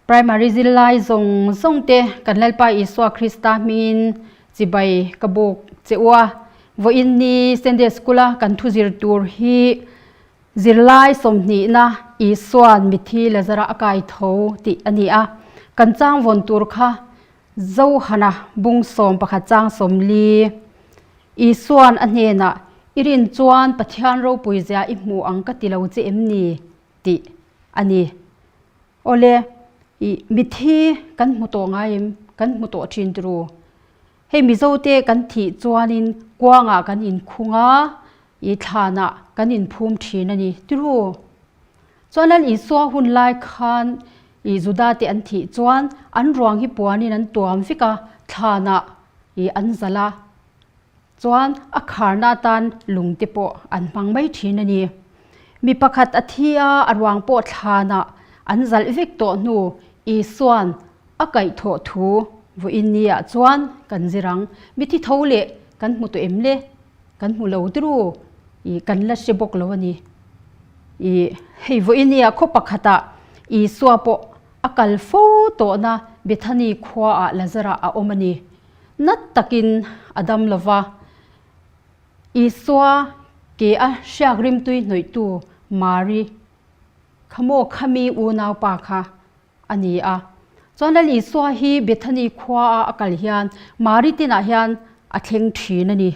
Primary zirlai zawng zawng te kan Lalpa Isua Krista hmingin chibai ka buk che u a. Vawiin ni Sunday School a kan thu zir tur hi zirlai sawmhnihna Isua'n mithi Lazara a kai tho tih a ni a. Kan chang vawn tur kha Zohana bung 11 chang 40 Isua'n a hnenah i rin chuan Pathian ropui zia i hmu ang ka ti lo che em ni? tih a ni. Awle, i mithi kan hmu tawh ngai em? Kan hmu tawh thin turu. Hei Mizote kan thih chuanin kuangah kan inkhung a, i thlanah kan inphum thin a ni turu. Chuan Lal Isua hun lai khan i Judate an thih chuan an ruang hi puanin an tuam vek a, thlanah i an zalh a. Chuan a kharna atan lung te pawh an hmang mai thin a ni. Mi pakhat a thi a, a ruang pawh thlanah an zalh vek tawh hnu Isua'n a kaihthawh thu vawiin ni ah chuan kan zir ang. Mi thi tho leh kan hmu tawh em le? Kan hmu lo turu i kan la hre bawk lo a ni. I hei vawiin ni ah khaw pakhatah Isua pawh a kal fo tawhna Bethany khuaah Lazara a awm a ni. Nat takin a dam lo va, Isua ke a hriak rimtui hnawihtu Mari kha maw khami unaupa kha a ni a. Chuan Lal Isua hi Bethany khuaa a kal hian Mari tinah hian a thleng thin a ni.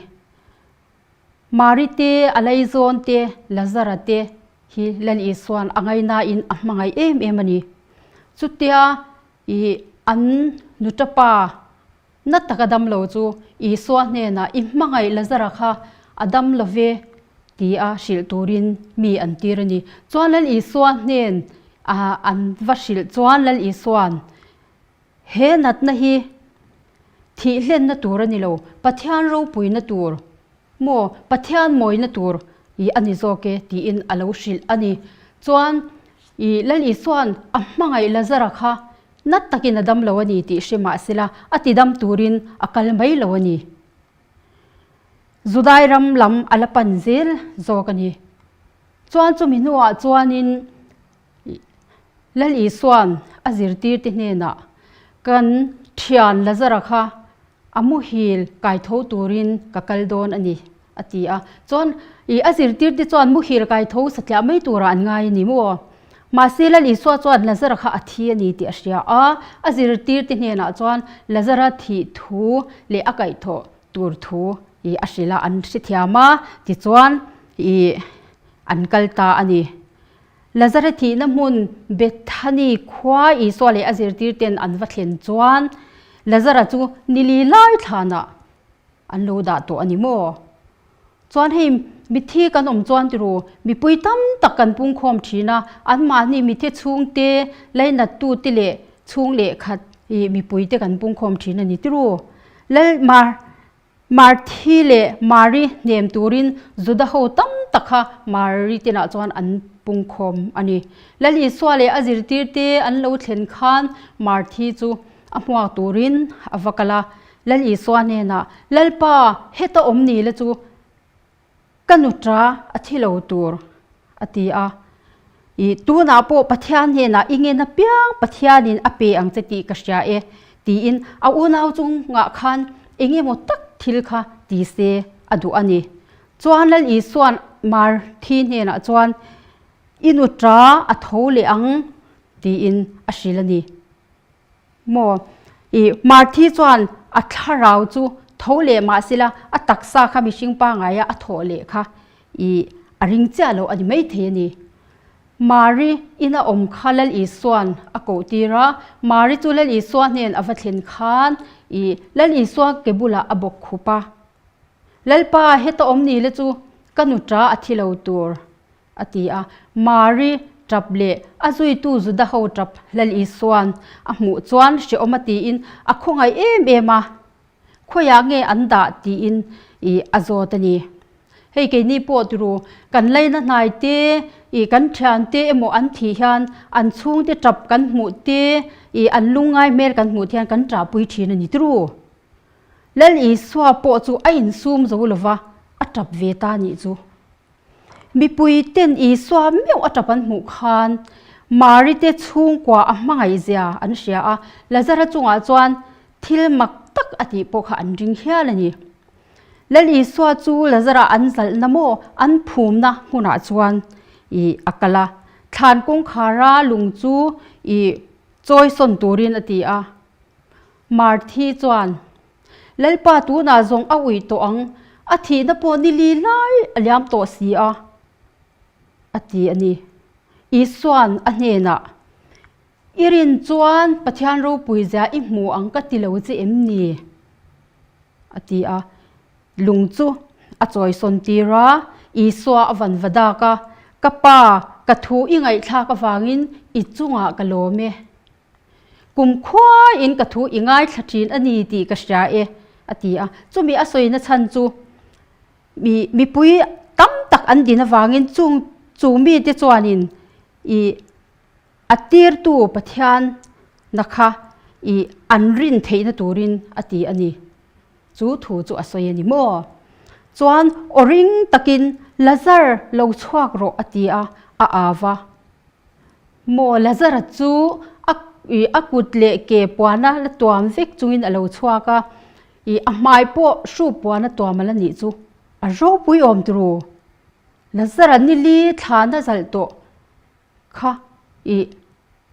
Mari te, a laizawn te, Lazara te hi Lal Isua'n a ngainain a hmangaih em em a ni. Chutia I an nutapa na taka dam lo chu Isua hnenah i hmangaih Lazara kha a dam lo ve ti a hrilh turin mi an tir a ni. Chuan Lal Isua hnen an va hrilh chuan Lal Isua'n he natna hi thih hlenna tur a ni lo, Pathian ropuina tur Maw, Pathian mawina tur i a ni zawk e tiin a lo hrilh a ni. Chuan i Lal Isua'n a hmangaih Lazara kha nat takin a dam lo a ni tih hre mah sela a ti dam turin a kal mai lo a ni. Judai ram lam a la pan zel zawk a ni. Chuan chumi hnuah chuanin Lal Isua'n a zirtirte hnenah kan thian Lazara kha a muhil kai tho turin ka kal dawn a ni, a ti a. Chuan i a zirtirte chuan muhil kai tho satliah mai turah an ngai a ni maw? Mahse Lal Isua chuan Lazara kha a thi a ni tih a hria a, a zirtirte hnenah chuan Lazara thih thu leh a kaihthawh tur thu i a hrilh a, an hrethiam a, tichuan i an kal ta a ni. Lazara thihna hmun Bethany khua Isua leh a zirtirten an va thlen chuan Lazara chu nili lai thlanah an lo dah tawh a ni maw? Chuan hei mithi kan awm chuan tiru mipui tam tak kan pungkhawm thin a, anmahni mithe chhungte lainattu te leh chhung leh khat ih mipuite kan pungkhawm thin a ni tiru. Lal Mar Marthi leh Mari hnem turin Juda ho tam tak kha Mari tinah chuan an pungkhawm a ni. Lal Isua leh a zirtirte an lo thlen khan Marthi chu a hmuak turin a va kal a. Lal Isua hnenah, Lalpa, heta awm ni la chu Ka nuta a thi lo tur, a ti a. I tunah pawh Pathian hnenah i ngen apiang Pathianin a pe ang che tih ka hria e, tiin a unau chungah khan eng emaw tak thil kha ti se a duh a ni. Chuan Lal Isua'n Marthi hnenah chuan, I nuta a tho leh ang, tiin a hrilh a ni. Maw? I Marthi chuan a thlarau chu tho leh mah sela a taksa kha mihring pangaia a thawh leh kha i a ring chiah lo a ni maithei a ni. Mari ina awm kha Lal Isua'n a koh tir a, Mari chu Lal Isua hnen a va thlen khan i Lal Isua ke bulah a bawk khup a. Lalpa heta awm ni le chu ka nuta a thi lo tur. A ti a. Mari tap leh a zuitu Juda ho tap Lal Isua'n a hmuh chuan hrehawm a tiin a khawngaih em em a, khawiah nge an dah tiin ih a zawt a ni. Hei keini pawh turu kan laina hnai te ih kan thian te emaw an thih hian an chhungte tap kan hmuh te ih an lungngai hmel kan hmuh te hian kan tahpui thin a ni turu. Lal Isua pawh chu a insum zo lova a tap ve ta nih chu. Mipui ten Isua meuh a tap an hmuh khan. Mari te chhungkua a hmangaihzia an hria a, Lazara chungah chuan thil mak tak a tih pawh kha an ring hial a ni. Lal Isua chu Lazara an zalhna maw an phumna hmunah chuan ih a kal a, thlan kawngkhara lung chu ih chawi sawn turin a ti a. Marthi chuan, Lalpa tunah zawng a uih tawh ang, a thihna pawh ni li lai a liam tawh si a, a ti a ni. Isua'n a hnenah, I rin chuan Pathian ropui zia i hmu ang ka ti lo che em ni? a ti a. Lung chu a chawi sawn tir a, Isua a van va dak a, Ka Pa, ka thu i ngaihthlak avangin i chungah ka lawm e. Kum khuaiin ka thu i ngaithla thin a ni tih ka hria e, a ti a. Chumi a sawina chhan chu mi mipui tam tak an din avangin chung chu mite chuanin i a tirtu Pathian na kha i an rin theihna turin a ti a ni. Chu thu chu a sawi a ni maw? Chuan aw ring takin Lazar lo chhuak rawh a ti a, a au a. Maw Lazara chu a ih a kut leh ke puana la tuam vek chungin a lo chhuak a, ih a hmai pawh hru puana tuam a la nih chu a ropui awm turu. Lazara nili thlana zalh tawh kha ih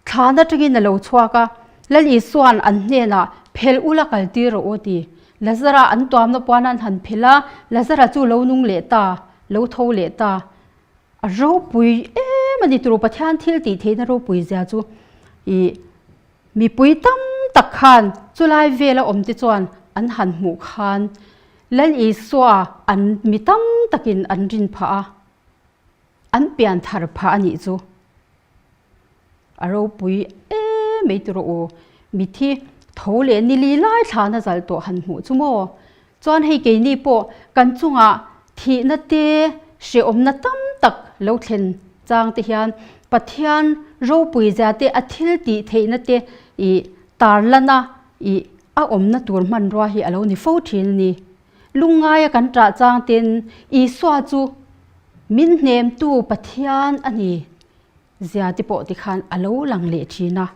thlana tangin a lo chhuak a, Lal Isua'n an hnenah phelh ula kal tir rawh u a ti. Lazara an tuamna puan an han phelh a, Lazara chu lo nung leh ta, lo tho leh ta. A ropui em a ni turu Pathian thil tih theihna ropui zia chu ih mipui tam tak khan chulai vela awm te chuan an han hmuh khan Lal Isua an mi tam takin an rin phah a, an pian thar phah a nih chu. A ropui em mai turu u, mithi tho leh nili lai thlana zal tawh han hmuh chu maw? Chuan hei keini pawh kan chungah thihna te hrehawmna tam tak lo thlen chang te hian Pathian ropui zia te a thil tih theihna te ih tarlana ih a awmna tur hmanrua hi a lo ni fo thin a ni. Lungngaia kan ṭah chang ten Isua chu min hnemtu Pathian a ni zia te pawh tikhan a lo lang leh thin a.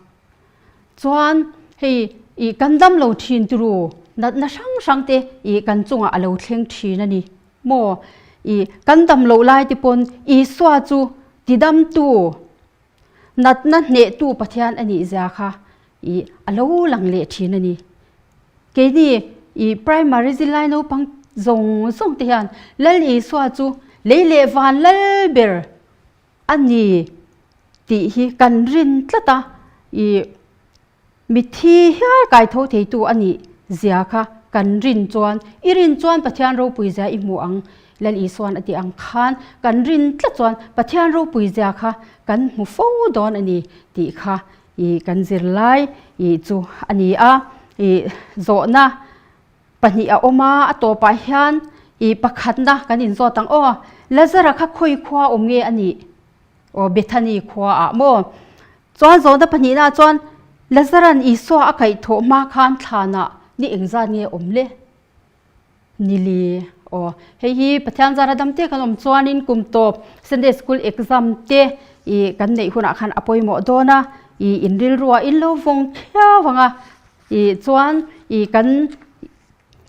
Chuan hei ih kan dam lo thin turu natna hrang hrang te ih kan chungah a lo thleng thin a ni maw? Ih kan dam loh lai te pawn Isua chu tidamtu natna hnehtu Pathian a nih zia kha ih a lo lang leh thin a ni. Keini ih primary zirlai naupang zawng zawng te hian Lal Isua chu lei leh van lal ber a ni tih hi kan rin tlat a, ih mitthi hial kai tho theitu a nih zia kha kan rin chuan i rin chuan Pathian ropui zia i hmu ang Lal Isuan a tih ang khan kan rin tlat chuan Pathian ropui zia kha kan hmu fo dawn a ni tih kha ih kan zirlai ih chu a ni a, ih zawhna Pahnih a awm a, a tawpah hian i pakhatna kan inzawt ang aw, Lazara kha khawi khua awm nge a nih? Aw, Bethany khua ah maw? Chuan zawhna pahnihna chuan Lazaran Isua a kaihthawh hma khan thlanah ni engzat nge awm le? Nili. Aw, hei hi Pathian zara dam te kan awm chuanin kum tawp Sunday School exam te i kan neih hunah khan a pawimawh dawn a, i inrilruah in lo vawng khiau ang a, Ih chuan ih kan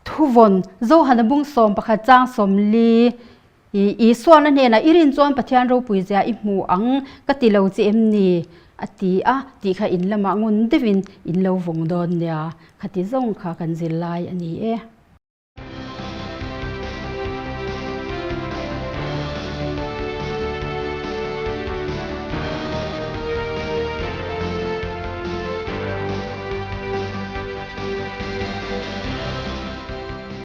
thuvawn Zohana bung 11 chang 40 ih Isuan a hnenah i rin chuan Pathian ropui zia i hmu ang ka ti lo che em ni a ti a tih kha in lamah ngun deuhin in lo vawng dawn nia khati zawng kha kan zirlai a ni e.